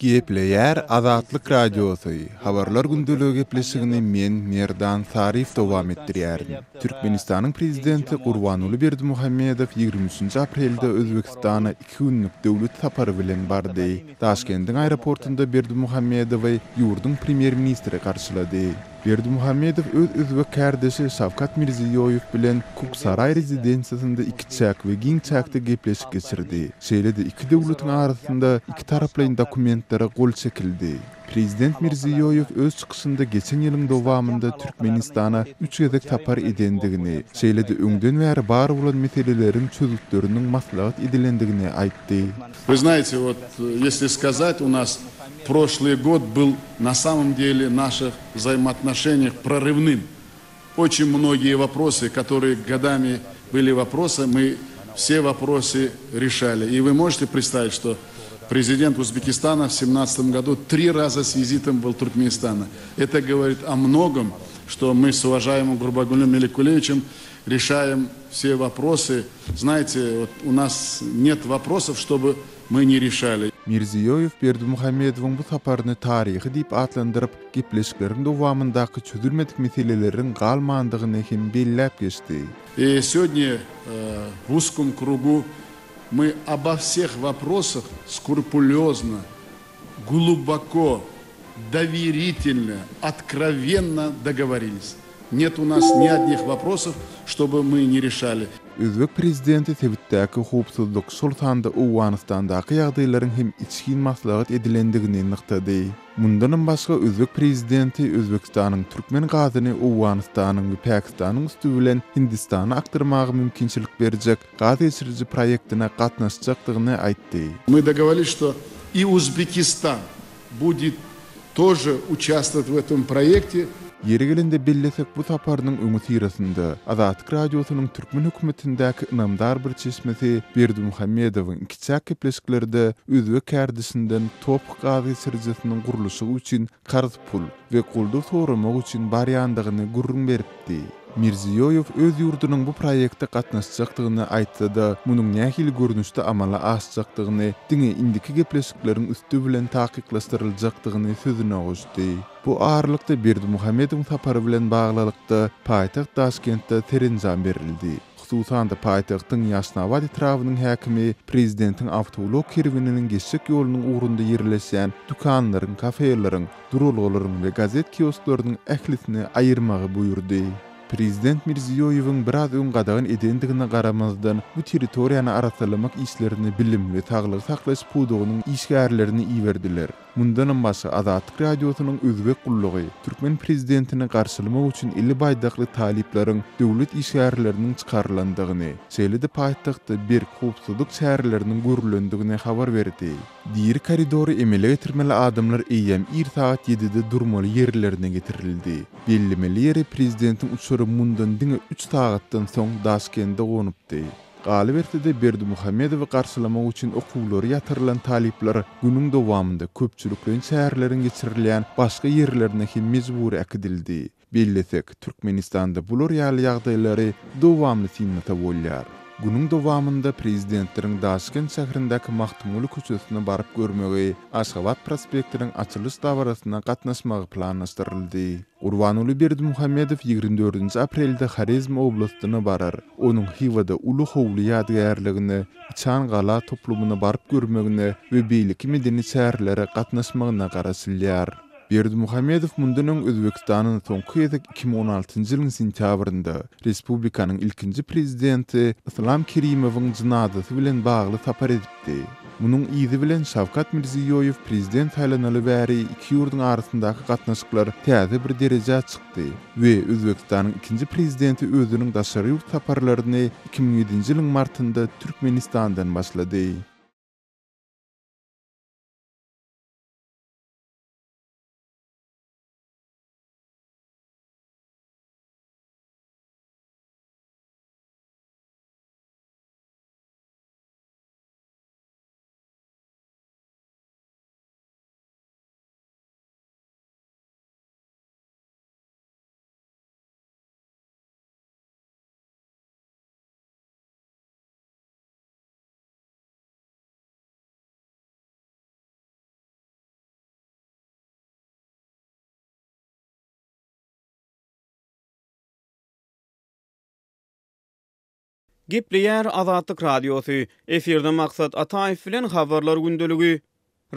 Gepleýär Azatlyk Radiosy, Habarlar gündeligi gepleşigini men, Merdan Saryýew dowam etdirýärin. Türkmenistanyň Prezidenti Gurbanguly Berdimuhamedow 23 aprelde Özbegistana iki günlük döwlet sapary bilen bardy. Daşkendiň aeroportunda Berdimuhamedowy ýurduň Premýer-ministri garşylady. Berdimuhamedow öz özbek kärdeşi Şawkat Mirziýoýew bilen Kuksaraý rezidensiýasynda ikiçäk we giň çäkde gepleşik geçirdi. Şeýle-de iki döwletiň arasynda ikitaraplaýyn dokumentlere gol çekildi. Prezident Mirziýoýew öz çykyşynda geçen ýylyň dowamynda Türkmenistana üç gezek sapar edendigini, şeýle-de öňden bäri bar bolan meseleleriň çözgütleriniň maslahat edilendigini aýtdy. Вы знаете, вот если сказать, у нас прошлый год был на самом деле в наших взаимоотношениях прорывным. Очень многие вопросы, которые годами были вопросы, мы все вопросы решали. И вы можете представить, что президент Узбекистана в 2017 году три раза с визитом был в Туркменистане. Это говорит о многом, что мы с уважаемым Гурбангулем Меликулевичем решаем все вопросы. Знаете, вот у нас нет вопросов, чтобы мы не решали. Mirziýoýew Berdimuhamedowyň bu saparyny taryhy diýip atlandyryp, gepleşikleriň dowamyndaky çözülmedik meseleleriň galmandygyny hem belläp geçdi. И сегодня в узком кругу мы обо всех вопросах скрупулезно, глубоко, доверительно, откровенно договорились. Нет у нас ни одних вопросов, чтобы мы не решали. Özbek prezidenti sebitdäki howpsuzlyk, şol sanda Owganystandaky ýagdaýlaryň hem içgin maslahat edilendigini nygtady. Mundanam başga özbek prezidenti Özbegistanyň türkmen gazyny Owganystanyň we Pakistanyň üsti bilen Hindistana akdyrmaga mümkinçilik berjek gaz geçiriji proýektine gatnaşjakdygyny aýtdy. Мы договорились, что и Узбекистан будет тоже участвовать в этом проекте. Ýeri gelende bellesek, bu saparynyň öňüsyrasynda Azatlyk Radiosynyň türkmen hökümetindäki ynamdar bir çeşmesi Berdimuhamedowyň ikiçäk gepleşiklerde özbek kärdeşinden TOPH gaz geçirijisiniň gurluşygy üçin karz pul we goldaw soramak üçin barýandygyny gürrüň beripdi. Mirziýoýew öz ýurdunyň bu proýekte gatnaşjakdygyny aýtsa-da, munuň nähili görnüşde amala aşjakdygyny diňe indiki gepleşikleriň üsti bilen takyklaşdyryljakdygyny sözüne goşdy. Bu aralykda Berdimuhamedowyň sapary bilen baglylykda, paýtagt Daşkentde serenjam berildi. Hususan-da, paýtagtyň Ýaşnabat etrabynyň häkimi prezidentiň awtoulag kerweniniň geçjek ýolunyň ugrunda ýerleşýän dükanlaryň, kafeleriň, duralgalaryň we gazet kiosklarynyň ählisini aýyrmagy buýurdy. Prezident Mirziýoýewiň biraz öň gadagan edendigine garamazdan, bu territoriýany arassalamak işlerine bilim we saglygy saklaýyş pudagynyň işgärlerini iberdiler. Mundanam başga, Azatlyk Radiosynyň Özbek gullugy türkmen prezidentini garşylamak üçin eli baýdakly talyplaryň, döwlet işgärleriniň çykarylandygyny, şeýle-de paýtagtda berk howpsuzlyk çäreleriniň görülendigini habar berdi. Diri koridory emele getirmeli adamlar eýýäm ir sagat ýedide durmaly ýerlerine getirildi. Bellemeli ýeri, prezidentiň uçary mundan diňe üç sagatdan soň Daşkende gonupdy. Galyberse-de, Berdimuhamedowy garşylamak üçin okuwlary ýatyrylan talyplar günüň dowamynda köpçülikleýin çäreleriň geçirilýän başga ýerlerine hem mejbury äkidildi. Bellesek, Türkmenistanda bular ýaly ýagdaýlary dowamly synlasa bolýar. Günüň dowamynda prezidentleriň Daşkent şäherindäki Magtymguly köçesine baryp görmegi, Aşgabat prospektiniň açylyş dabarasyna gatnaşmagy planlaşdyryldy. Gurbanguly Berdimuhamedow 24-nji aprelde Horezm oblastyna barar. Onuň Hywada Uly howly ýadygärligine, Içan gala toplumyna baryp görmegine we beýleki medeni çärelere gatnaşmagyna garaşylýar. Berdimuhamedow mundan öň Özbegistana soňky gezek 2016-njy ýylyň sentýabrynda respublikanyň ilkinji prezidenti Yslam Kerimowyň jynazasy bilen bagly sapar edipdi. Munuň yzy bilen Şawkat Mirziýoýew prezident saýlanaly bäri iki ýurduň arasyndaky gatnaşyklar täze bir derejä çykdy we Özbegistanyň ikinji prezidenti özüniň daşary ýurt saparlaryny 2007-nji ýylyň martynda Türkmenistandan başlady. Gepleýär Azatlyk Radiosy, Efirde Maksat Ataýew bilen Habarlar gündeligi.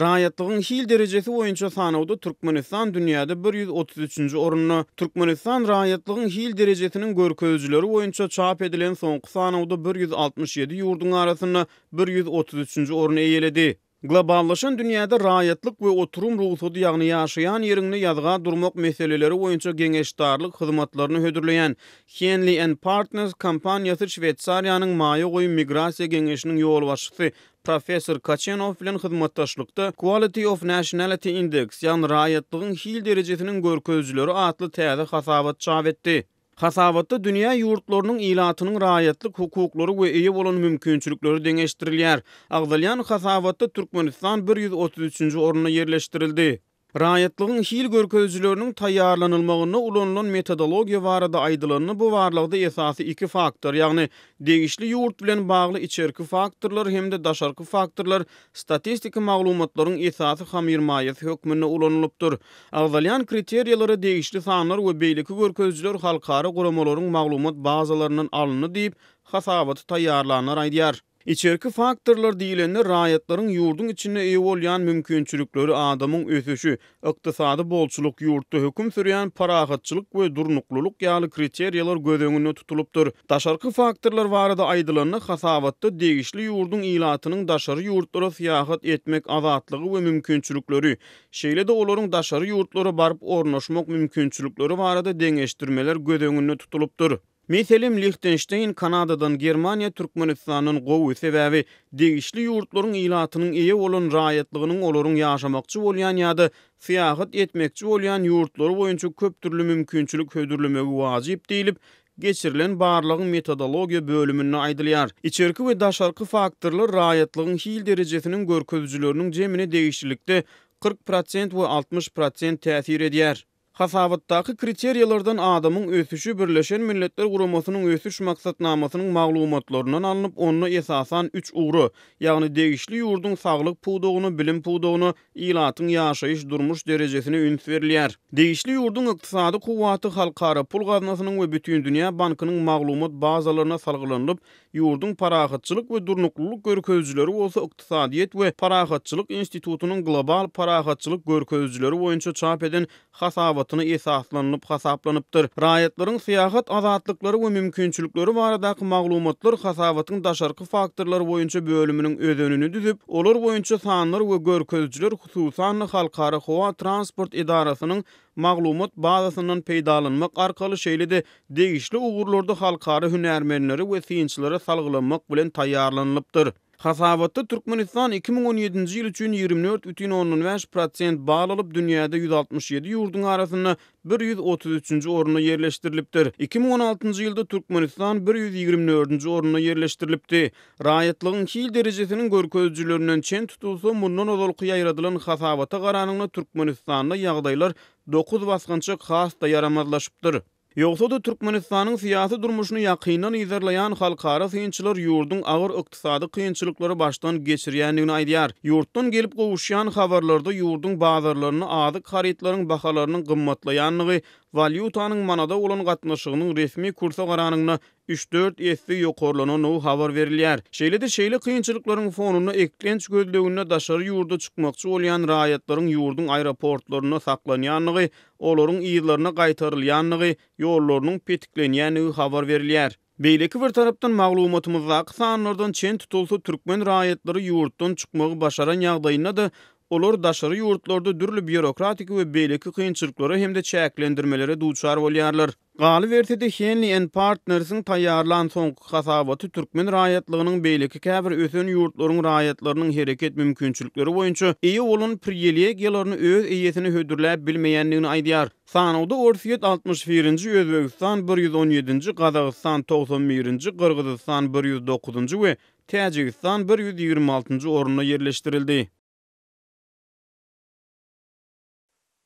Raýatlygyň hil derejesi boýunça sanawda Türkmenistan dünýäde 133-nji orunda. Türkmenistan raýatlygyň hil derejesiniň görkezijileri boýunça çap edilen soňky sanawda 167 ýurduň arasynda 133-nji orny eýeledi. Globallaşan dünýäde raýatlyk we oturum rugsady ýagny ýaşaýan ýeriňde ýazga durmak meseleleri boýunça geňeşdarlyk hyzmatlaryny hödürleýän Henley and Partners kompaniýasy Şweýsariýanyň Maýa goýum migrasiýa geňeşiniň ýolbaşçysy professor Kaçenow bilen hyzmatdaşlykda Quality of Nationality Index ýagny raýatlygyň hil derejesiniň görkezijileri atly täze hasabat çap etdi. Hasabatda dünýä ýurtlarynyň ilatynyň raýatlyk hukuklary we eýe bolan mümkinçilikleri deňeşdirilýär. Agzalýan hasabatda Türkmenistan 133-nji orunda ýerleşdirildi. Raýatlygyň hil görkezijileriniň taýýarlanylmagynda ulanylan metodologiýa barada aýdylanda, bu barlagda esasy iki faktor, ýagny degişli ýurt bilen bagly içerki faktorlar hem-de daşarky faktorlar statistiki maglumatlaryň esasy hamyrmaýasy hökmünde ulanylypdyr. Agzalýan kriteriýalara degişli sanlar we beýleki görkezijiler halkara guramalaryň maglumat bazalaryndan alyndy diýip, hasabaty taýýarlanlar aýdýar. Içerki faktorlar diýlende raýatlaryň ýurduň içinde eýe bolýan mümkinçilikleri, adamyň ösüşi, ykdysady bolçulyk, ýurtda höküm sürýän parahatçylyk we durnuklylyk ýaly kriteriýalar göz öňünde tutulypdyr. Daşarky faktorlar barada aýdylanda, hasabatda degişli ýurduň ilatynyň daşary ýurtlara syýahat etmek azatlygy we mümkinçilikleri, şeýle-de olaryň daşary ýurtlara baryp ornaşmak mümkinçilikleri barada deňeşdirmeler göz öňünde tutulypdyr. Meselem, Lihtenşteýn Kanadadan, Germaniýa Türkmenistandan gowy, sebäbi degişli ýurtlaryň ilatynyň eýe bolan raýatlygynyň olaryň ýaşamakçy bolýan ýa-da syýahat etmekçi bolýan ýurtlary boýunça köp dürli mümkinçilik hödürlemegi wajyp diýlip, geçirilen barlagyň metodologiýa bölüminde aýdylýar. Içerki we daşarky faktorlar raýatlygyň hil derejesiniň görkezijileriniň jemine degişlilikde 40 prosent we 60 prosent täsir edýär. Hasabatdaky kriteriýalardan adamyň ösüşi Birleşen Milletler Guramasynyň Ösüş Maksatnamasynyň maglumatlaryndan alnyp, onda esasan üç ugra, ýagny degişli ýurduň saglyk pudagyna, bilim pudagyna, ilatyň ýaşaýyş-durmuş derejesine üns berilýär. Degişli ýurduň ykdysady kuwwaty Halkara pul gaznasynyň we Bütindünýä bankynyň maglumat bazalaryna salgylanylyp, Ýurduň parahatçylyk we durnuklylyk görkezijileri bolsa Ykdysadyýet we parahatçylyk institutynyň global parahatçylyk görkezijileri boýunça çap eden hasabatyna esaslanylyp hasaplanypdyr. Raýatlaryň syýahat azatlyklary we mümkinçilikleri baradaky maglumatlar hasabatyň daşarky faktorlar boýunça bölüminiň özenini düzüp, olar boýunça sanlar we görkezijiler hususan-da Halkara howa transport edarasynyň maglumat bazasyndan peýdalanmak arkaly, şeýle-de degişli ugurlarda halkara hünärmenlere we synçylara salgylanmak bilen taýýarlanylypdyr. Hasabatda Türkmenistan 2017-nji ýyl üçin 24,5 prosent bal alyp, dünýäde 167 ýurduň arasynda 133-nji orunda ýerleşdirilipdir. 2016-njy ýylda Türkmenistan 124-nji orunda ýerleşdirilipdi. Raýatlygyň hil derejesiniň görkezijilerinden çen tutulsa, mundan ozalky ýaýradylan hasabata garanyňda Türkmenistanda ýagdaýlar dokuz basgançak has-da ýaramazlaşypdyr. Ýogsa-da, Türkmenistanyň syýasy durmuşyny ýakyndan yzarlaýan halkara synçylar ýurduň agyr ykdysady kynçylyklary başdan geçirýändigini aýdýar. Ýurtdan gelip gowuşýan habarlarda ýurduň bazarlarynda azyk harytlaryň bahalarynyň gymmatlaýandygy, walýutanyň manada bolan gatnaşygynyň resmi kursa garanyňda üç-dört esse ýokarlanandygy habar berilýär. Şeýle-de şeýle kynçylyklaryň fonunda eklenç gözleginde daşary ýurda çykmakçy bolýan raýatlaryň ýurduň aeroportlarynda saklanýandygy, olaryň yzlaryna gaýtarylýandygy, ýollarynyň petiklenýändigi habar berilýär. Beýleki bir tarapdan maglumatymyzdaky sanlardan çen tutulsa türkmen raýatlary ýurtdan çykmagy başaran ýagdaýynda-da olar daşary ýurtlarda dürli býurokratiki we beýleki kynçylyklara hem-de çäklendirmelere duçar bolýarlar. Galyberse-de, Henley and Partners-iň taýýarlan soňky hasabaty türkmen raýatlygynyň beýleki käbir ösen ýurtlaryň raýatlarynyň hereket mümkinçilikleri boýunça eýe bolan priwilegiýalaryny öz eýesine hödürläp bilmeýändigini aýdýar. Sanawda Orsýet 61-nji, Özbegistan 117-nji, Gazagystan 91-nji, Gyrgyzystan 109-njy we Täjigistan 126-njy orunda ýerleşdirildi.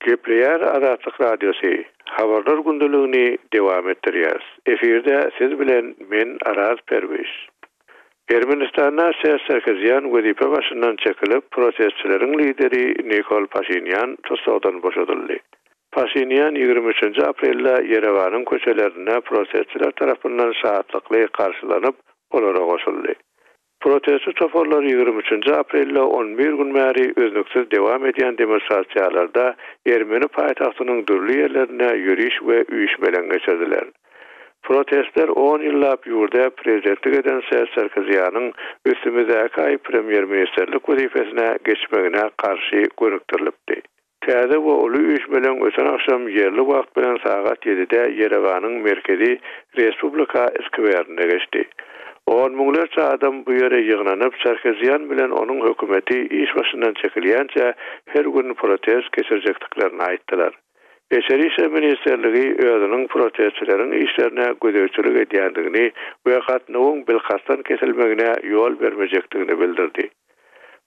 Gepleýär Azatlyk Radiosy, Habarlar gündeligini dowam etdirýäris. Efirde siz bilen men Araz Perwiş. Ermenistanda Serž Sarkisýan wezipe başyndan çekilip, protestçileriň lideri Nikol Paşinýan tussagdan boşadyldy. Paşinýan 23 aprelde Ýerewanyň köçelerinde protestçiler tarapyndan şatlykly garşylanyp, olara goşuldy. Protestçi toparlar 23 aprelde 11 gün bäri üznüksiz dowam edýän demonstrasiýalarda ermeni paýtagtynyň dürli ýerlerinde ýöriş we üýşmeleň geçirdiler. Protestler on ýyllap ýurda prezidentlik eden Serž Sarkisýanyň üstümizdäki aý premýer-ministrlik wezipesine geçmegine garşy gönükdirilipdi. Täze we uly üýşmeleň öten agşam ýerli wagt bilen sagat ýedide Ýerewanyň merkezi Respublika skwerinde geçdi. On müňlerçe adam bu ýere ýygnanyp, Sarkisýan bilen onuň hökümeti iş başyndan çekilýänçä her gün protest geçirjekdiklerini aýtdylar. Içeri işler ministrligi özüniň protestçileriň işlerine gözegçilik edýändigini we gatnawyň bilkastdan kesilmegine ýol bermejekdigini bildirdi.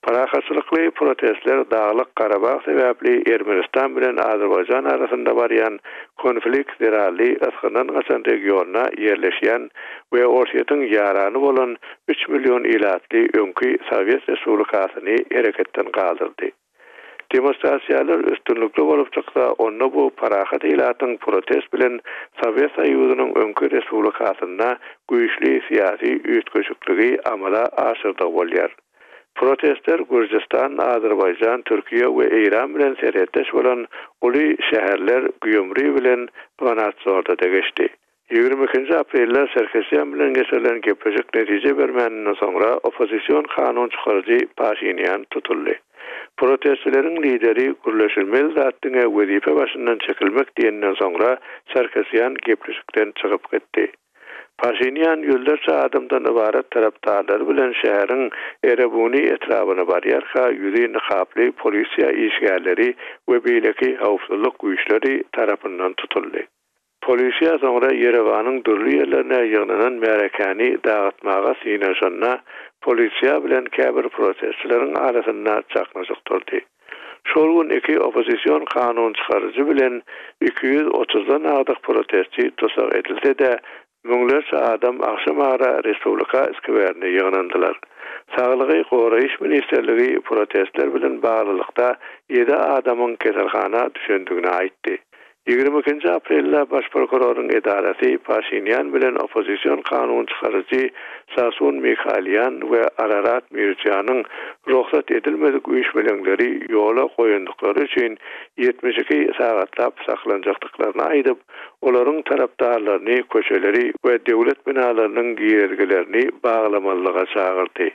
Parahatçylykly protestler Daglyk Garabag sebäpli Ermenistan bilen Azerbaýjan arasynda barýan konflikt zerarly ysgyndan gaçan regionda ýerleşýän we Orsýetiň ýarany bolan üç million ilatly öňki sowet respublikasyny hereketden galdyrdy. Demonstrasiýalar üstünlikli bolup çyksa, onda bu parahat ilatyň protest bilen Sowet Soýuzynyň öňki respublikasynda güýçli syýasy üýtgeşikligi amala aşyrdygy bolýar. Protestler Gürjüstan, Azerbaýjan, Türkiýe we Eýran bilen serhetdeş bolan uly şäherler Gýumri bilen Wanadzorda-da geçdi. 22 aprelde Sarkisýan bilen geçirilen gepleşik netije bermäninden soňra oppozision kanun çykaryjy Paşinýan tutuldy. Protestçileriň lideri gürleşilmeli zat diňe wezipe başyndan çekilmek diýenden soňra Sarkisýan gepleşikden çykyp gitdi. Paşinýan ýüzlerçe adamdan ybarat tarapdarlary bilen şäheriň Erebuni etrabyna barýarka ýüzi nykaply polisiýa işgärleri we beýleki howpsuzlyk güýçleri tarapyndan tutuldy. Polisiýa soňra Ýerewanyň dürli ýerlerine ýygnanan märekäni dagytmaga synanyşanda, polisiýa bilen käbir protestçileriň arasynda çaknyşyk turdy. Şol gün iki oppozision kanun çykaryjy bilen 230-dan agdyk protestçi tussag edilse-de, Müňlerçe adam agşam ara Respublika skwerine ýygnandylar. Saglygy goraýyş ministrligi protestler bilen baglylykda ýedi adamyň keselhana düşendigini aýtdy. 22-nji aprelde baş prokuroryň edarasy Paşinýan bilen oppozision kanun çykaryjy Sasun Mikaelýan we Ararat Mirçýanyň rugsat edilmedik üýşmeleňleri ýola goýandyklary üçin 72 sagatlap saklanjakdyklaryny aýdyp, olaryň tarapdarlaryny köçeleri we döwlet binalarynyň girelgelerini baglamazlyga çagyrdy.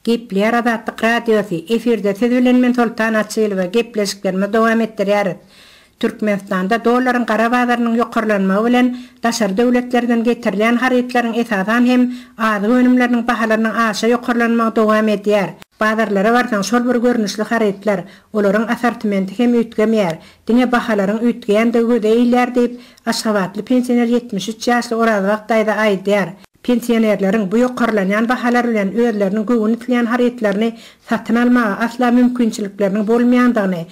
Gepleýär Azatlyk Radiosy, Efirde siz bilen men Soltan Açylowa, gepleşiklerimizi dowam etdirýäris. Türkmenistanda dollaryň gara bazarynyň ýokarlanmagy bilen daşary döwletlerden getirilýän harytlaryň esasan hem azyk önümleriniň bahalarynyň aşa ýokarlanmagy dowam edýär. Bazarlara barsaň şol bir görnüşli harytlar, olaryň assortimenti hem üýtgemeýär. Diňe bahalaryň üýtgeýändigi göze ilýär diýip, aşgabatly pensioner 73 ýaşly Orazbagt daýza aýdýar. Pensionerleriň bu ýokarlanýan bahalar bilen özleriniň göwün isleýän harytlaryny satyn almaga asla mümkinçilikleriniň bolmaýandygyny,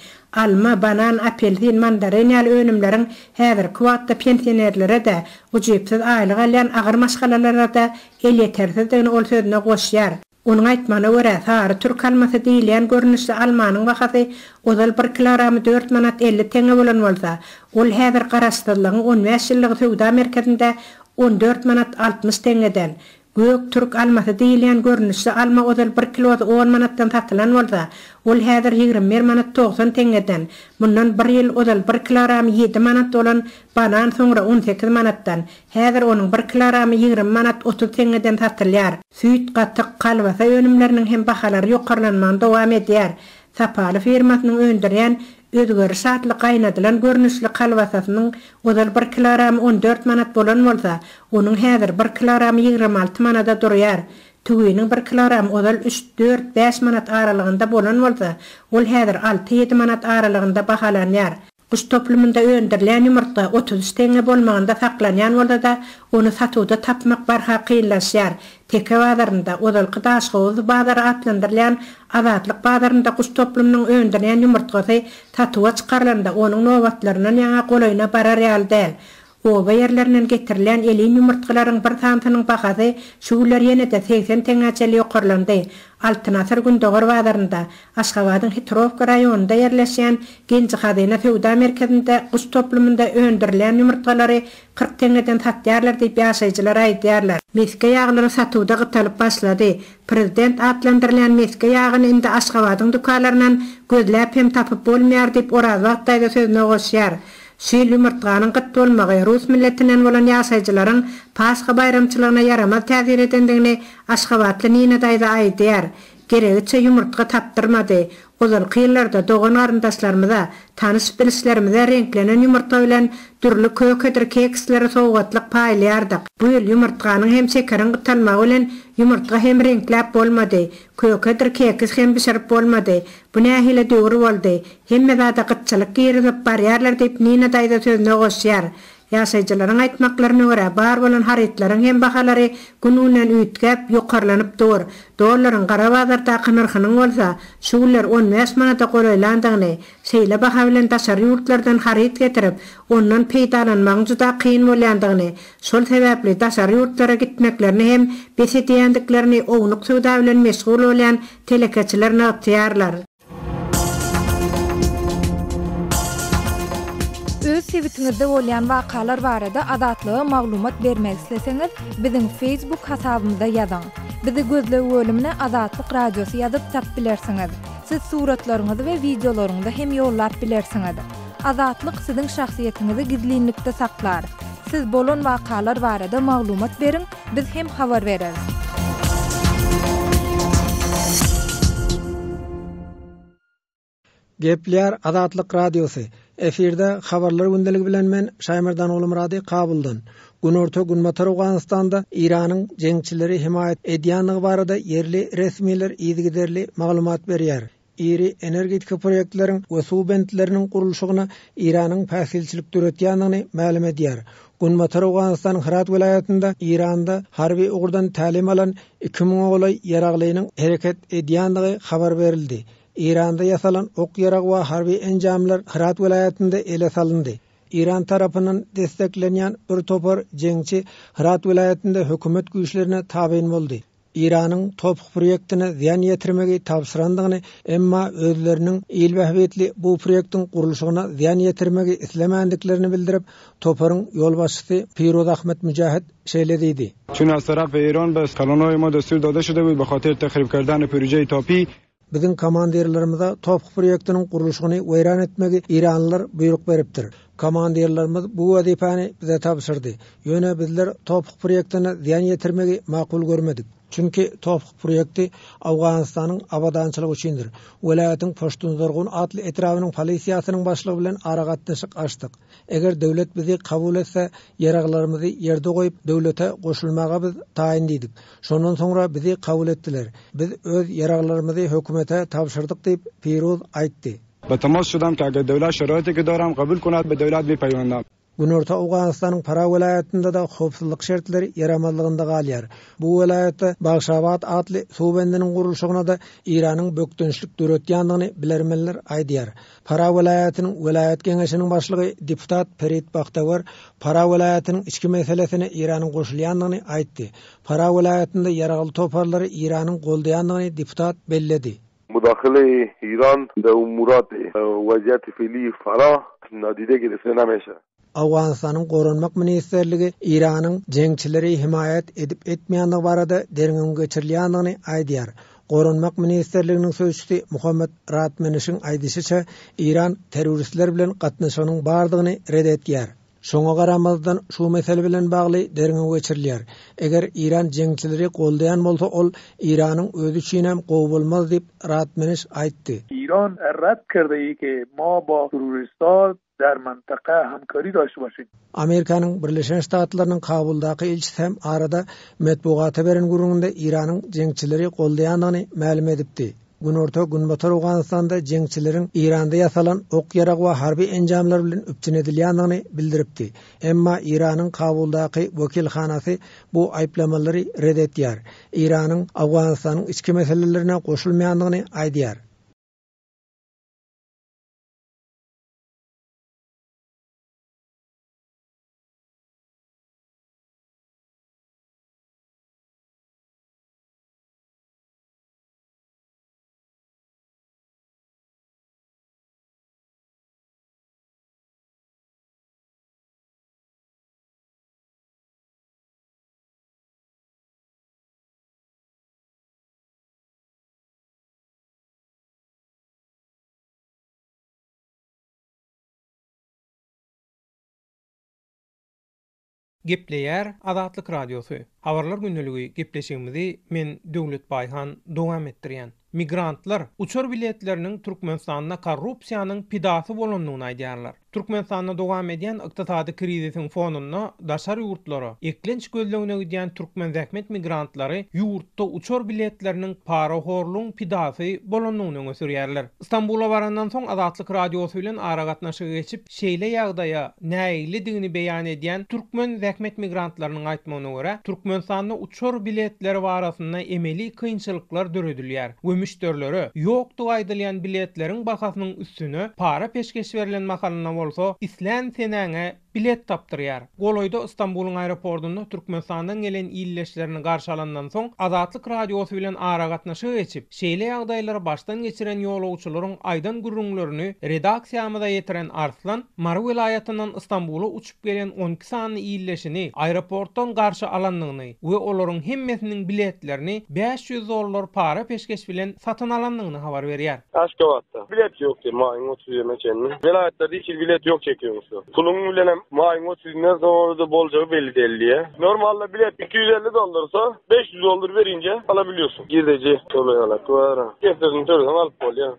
alma, banan, apelsin, mandarin ýaly önümleriň häzirki wagtda pensionerlere-de, ujypsyz aýlyk alýan agyr maşgalalara-da elýetersizdigini ol sözüne goşýar. Onuň aýtmagyna görä, sary türk almasy diýilýän görnüşli almanyň bahasy ozal bir kilogramy dört manat 50 teňňe bolan bolsa, ol häzir Garaşsyzlygyň 15 ýyllygy söwda merkezinde 14 manat 60 teňňeden, gök türk almasy diýilýän görnüşli alma ozal bir kilosy on manatdan satylan bolsa, ol häzir 21 manat 90 teňňeden, mundan bir ýyl ozal bir kilogramy ýedi manat bolan banan soňra 18 manatdan, häzir onuň bir kilogramy 20 manat 30 teňňeden satylýar. Süýt, gatyk, kolbasa önümleriniň hem bahalary ýokarlanmagyny dowam edýär. Sapaly firmasynyň öndürýän Özgeriş atly gaýnadylan görnüşli kolbasasynyň ozal bir kilogramy 14 manat bolan bolsa, onuň häzir bir kilogramy 26 manada durýar. Tüwiniň bir kilogramy ozal üç, dört, bäş manat aralygynda bolan bolsa, ol häzir alty-ýedi manat aralygynda bahalanýar. Guş toplumynda öndürilýän ýumurtga 33 teňňe bolmagynda saklanýan bolsa-da, ony satuwda tapmak barha kynlaşýar. Teke bazarynda, ozalky Daşhowuz bazary atlandyrylýan Azatlyk bazarynda guş toplumynyň öndürýän ýumurtgasy satuwa çykarylanda onuň nobatlaryndan ýaňa golaýyna barar ýaly däl. Oba ýerlerinden getirilýän elin ýumurtgalaryň bir sanysynyň bahasy şu günler ýene-de 80 teňňä çenli ýokarlandy. Altyn asyr gündogar bazarynda, Aşgabadyň Hitrowka raýonynda ýerleşýän Genji-Hazyna söwda merkezinde guş toplumynda öndürilýän ýumurtgalary 40 teňňeden satýarlar diýip ýaşaýjylar aýdýarlar. Mesge ýaglary satuwda gytalyp başlady. Prezident atlandyrylýan mesge ýagyny indi Aşgabadyň dükanlaryndan gözläp hem tapyp bolmaýar diýip Orazbagt daýza sözüne goşýar. Şu ýyl ýumurtganyň gyt bolmagy rus milletinden bolan ýaşaýjylaryň Pasha baýramçylygyna ýaramaz täsir edendigini aşgabatly Nina daýza aýdýar. Geregiçe ýumurtga tapdyrmady. Ozalky ýyllarda dogan-garyndaşlarymyza, tanyş-bilişlerimize reňklenen ýumurtga bilen dürli kökedir keksleri sowgatlyk paýlaýardyk. Bu ýyl ýumurtganyň hem şekeriň gytalmagy bilen ýumurtga hem reňkläp bolmady, kökedir keks hem bişirip bolmady. Bu nähili döwür boldy? Hemme zada gytçylyk girizip barýarlar diýip Nina daýza sözüne goşýar. Ýaşaýjylaryň aýtmaklaryna görä, bar bolan harytlaryň hem bahalary gün-günden üýtgäp, ýokarlanyp dur. Dollaryň gara bazardaky nyrhynyň bolsa, şu günler 15 manada golaýlandygyny, şeýle baha bilen daşary ýurtlardan haryt getirip, ondan peýdalanmagyň juda kyn bolýandygyny, şol sebäpli daşary ýurtlara gitmeklerini hem bes edýändiklerini ownuk söwda bilen meşgul bolýan telekeçiler nygtaýarlar. Öz sebitiňizde bolýan wakalar barada Azatlyga maglumat bermek isleseňiz, biziň Facebook hasabymyza ýazyň. Bizi gözleg bölümine Azatlyk Radiosy ýazyp tap bilersiňiz. Siz suratlaryňyzy we wideolaryňyzy hem ýollap bilersiňiz. Azatlyk siziň şahsyýetiňizi gizlinlikde saklar. Siz bolan wakalar barada maglumat beriň, biz hem habar bereris. Gepleýär Azatlyk Radiosy. Efirde Habarlar gündeligi bilen men Şaýmerdan Ogulmyrady Kabuldan. Günorta-Günbatar Owganystanda Eýranyň jeňçileri hemaýat edýändigi barada ýerli resmiler yzygiderli maglumat berýär. Iri energetika proýektleriň we suw bentleriniň gurluşygyna Eýranyň päsgelçilik döretýändigini mälim edýär. Günbatar Owganystanyň Hyrat welaýatynda Eýranda harby ugurdan tälim alan iki müňe golaý ýaraglynyň hereket edýändigi habar berildi. Eýranda ýasalan ok-ýarag we harby enjamlar Hyrat welaýatynda ele salyndy. Eýran tarapyndan desteklenýän bir topar jeňçi Hyrat welaýatynda hökümet güýçlerine tabyn boldy. Eýranyň Toph proýektine zyýan ýetirmegi tabşyrandygyny, emma özleriniň il bähbitli bu proýektiň gurluşygyna zyýan ýetirmegi islemändiklerini bildirip, toparyň ýolbaşçysy Piruz Ahmed Müjahid şeýle diýdi. Çün az taraf Eýran be kalonay ma destur dade şude bud be hatir texrib kerden proje Tapi. Biziň komandirlerimize Toph proýektiniň gurluşygyny weýran etmegi eýranlylar buýruk beripdir. Komandirlerimiz bu wezipäni bize tabşyrdy. Ýöne bizler Toph proýektine zyýan ýetirmegi makul görmedik. Çünki Toph proýekti Owganystanyň abadançylygy üçindir. Welaýatyň Poştunzorgun atly etrabynyň polisiýasynyň başlygy bilen aragatnaşyk açdyk. Eger döwlet bizi kabul etse, ýaraglarymyzy ýerde goýup, döwlete goşulmaga biz taýyn diýdik. Şondan soňra bizi kabul etdiler. Biz öz ýaraglarymyzy hökümete tabşyrdyk diýip, Piruz aýtdy. Be temas şudam ke eger dewlet şeraiti ke daram kabul konad be dewlet mipeyvendam. Günorta Owganystanyň Farah welaýatynda-da howpsuzlyk şertleri ýaramazlygynda galýar. Bu welaýatda Bagşabat atly suw bendiniň gurluşygyna-da Eýranyň bökdençlik döretýändigini bilermenler aýdýar. Farah welaýatynyň welaýat geňeşiniň başlygy deputat Perit Bahtawer Farah welaýatynyň içki meselesine Eýranyň goşulýandygyny aýtdy. Farah welaýatynda ýaragly toparlary Eýranyň goldaýandygyny deputat belledi. Mudahile Iran der umurat weziyet fili Farah nadide girifte nameşe. Owganystanyň Goranmak ministrligi Eýranyň jeňçileri hemaýat edip-etmeýändigi barada derňewiň geçirilýändigini aýdýar. Goranmak ministrliginiň sözçüsi Muhammet Radmenişiň aýdyşyça, Eýran terroristler bilen gatnaşygynyň bardygyny ret etýär. Şoňa garamazdan, şu mesele bilen bagly derňew geçirilýär. Eger Eýran jeňçileri goldaýan bolsa, ol Eýranyň özi üçinem gowy bolmaz diýip, Radmeniş aýtdy. Iran red kerdeyi ke ma ba teroristha der mantaka hamkari daşte başim. Amerikanyň Birleşen Ştatlarynyň Kabuldaky ilçisi hem arada metbugata beren gürrüňinde Eýranyň jeňçileri goldaýandygyny mälim edipdi. Günorta-Günbatar Owganystanda jeňçileriň Eýranda ýasalan ok-ýarag we harby enjamlar bilen üpjün edilýändigini bildiripdi. Emma Eýranyň Kabuldaky wekilhanasy bu aýyplamalary ret etýär. Eýranyň Owganystanyň içki meselelerine goşulmaýandygyny aýdýar. Gepleýär Azatlyk Radiosy, Habarlar gündeligi gepleşigimizi men Döwlet Baýhan dowam etdirýän. Migrantlar uçar biletleriniň Türkmenistanda korrupsiýanyň pidasy bolandygyny aýdýarlar. Türkmenistanda dowam edýän ykdysady krizisiň fonunda daşary ýurtlara eklenç gözlegine gidýän türkmen zähmet migrantlary ýurtda uçar biletleriniň parahorlugyň pidasy bolandygyny öňe sürýärler. Stambula barandan soň Azatlyk Radiosy bilen aragatnaşyga geçip, şeýle ýagdaýa nägiledigini beýan edýän türkmen zähmet migrantlarynyň aýtmagyna görä, Türkmenistanda uçar biletleri barasynda emeli kynçylyklar döredilýär we müşderilere ýokdugy aýdylýan biletleriň bahasynyň üstüne para-peşgeş berlen mahalynda bolsa islän senäňe bilet tapdyrýar. Golaýda Stambulyň aeroportunda Türkmenistandan gelen ildeşlerini garşy alandan soň, Azatlyk Radiosy bilen aragatnaşyga geçip, şeýle ýagdaýlary başdan geçiren ýolagçylaryň aýdan gürrüňlerini redaksiýamyza ýetiren Arslan, Mary welaýatyndan Stambula uçup gelen 12 sany ildeşini aeroportdan garşy alandygyny we olaryň hemmesiniň biletlerini 500 dollar para-peşgeş bilen satyn alandygyny habar berýär. Aşgabatda bilet ýok diýip maýyň otuzynda çenli. Welaýatlarda hiç hili bilet ýok çekiyormuşlar. Puluň bilenem maýyň otuzyndan soňra-da boljagy belli däl diýýä. Normalda bilet 250 dollarsa 500 dollar berinje alabiliyorsun. Girdeji töleýärler bar. Kepdesini töleseň alyp bolýar.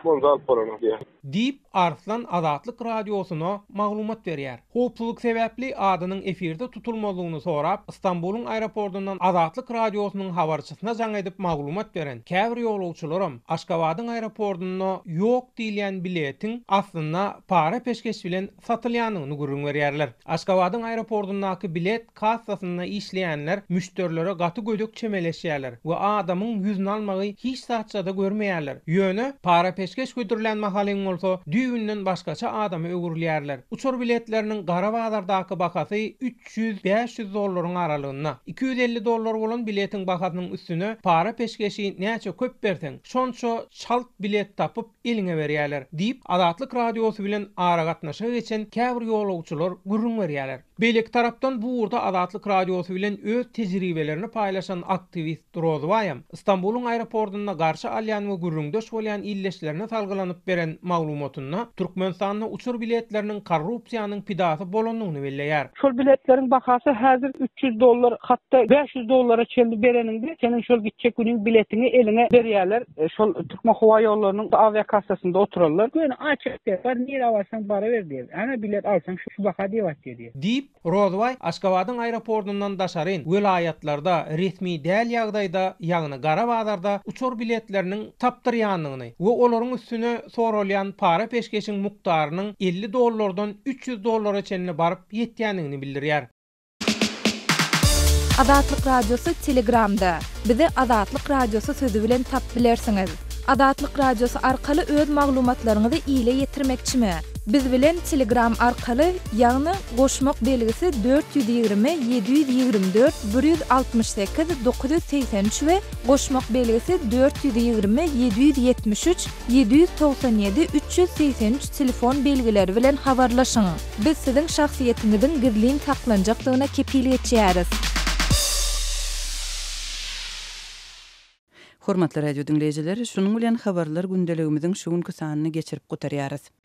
Bolsa alyp bolanok diýýä. Diýip, Arslan Azatlyk Radiosyna maglumat berýär. Howpsuzlyk sebäpli adynyň efirde tutulmazlygyny sorap, Stambulyň aeroportyndan Azatlyk Radiosynyň habarçysyna jaň edip maglumat beren käbir ýolagçylaram Aşgabadyň aeroportynda ýok diýilýän biletiň aslynda para-peşgeş bilen satylýandygyny gürrüň berýärler. Aşgabadyň aeroportyndaky bilet kassasynda işleýänler müşderilere gaty gödek çemeleşýärler we adamyň ýüzüni almagy hiç zatça-da görmeýärler. Ýöne, para-peşgeş hödürlän mahalyň bolsa, düýbünden başgaça adama öwrülýärler. Uçar biletleriniň gara bazardaky bahasy 300, 500 dollaryň aralygynda. 250 dollar bolan biletiň bahasynyň üstüne para-peşgeşi näçe köp berseň, şonça çalt bilet tapyp eliňe berýärler, diýip, Azatlyk Radiosy bilen aragatnaşyga geçen käbir ýolagçylar gürrüň berýärler. Beýleki tarapdan bu ugurda Azatlyk Radiosy bilen öz tejribelerini paýlaşan aktiwist Rozbaýam Stambulyň aeroportunda garşy alýan we gürrüňdeş bolýan ildeşlerine salgylanyp beren maglumatynda Türkmenistanda uçar biletleriniň korrupsiýanyň pidasy bolandygyny belleýär. Şol biletleriň bahasy häzir 300 dollar, hatda 500 dollara çenli bereniňde seniň şol gitjek günüň biletiňi eliňe berýärler. Şol Türkmenhowaýollarynyň awiakassasynda oturanlar. Göni açyk diýýär, bar nirä barsaň baraber diýýär. Ana bilet alsaň şu baha diýip aýtýar diýýär. Diýip, Rozbaý Aşgabadyň aeroportyndan daşaryn welaýatlarda resmi däl ýagdaýda, ýagny gara bazarda uçar biletleriniň tapdyrýandygyny we olaryň üstüne soralýan para-peşgeşiň mukdarynyň 50 dollardan 300 dollara çenli baryp ýetýändigini bildirýär. Azatlyk Radiosy Telegramda. Bizi Azatlyk Radiosy sözi bilen tapyp bilersiňiz. Azatlyk Radiosy arkaly öz maglumatlaryňyzy ile ýetirmekçimi? Biz bilen Telegram arkaly, ýagny goşmak belgisi 420 724 168 983 we goşmak belgisi 420 773 797 383 telefon belgileri bilen habarlaşyň. Biz siziň şahsyýetiňiziň gizlin saklanjakdygyna kepil geçýäris. Hormatly radio diňleýjiler, şunuň bilen Habarlar gündeligimiziň şu günki sanyny geçirip gutarýarys.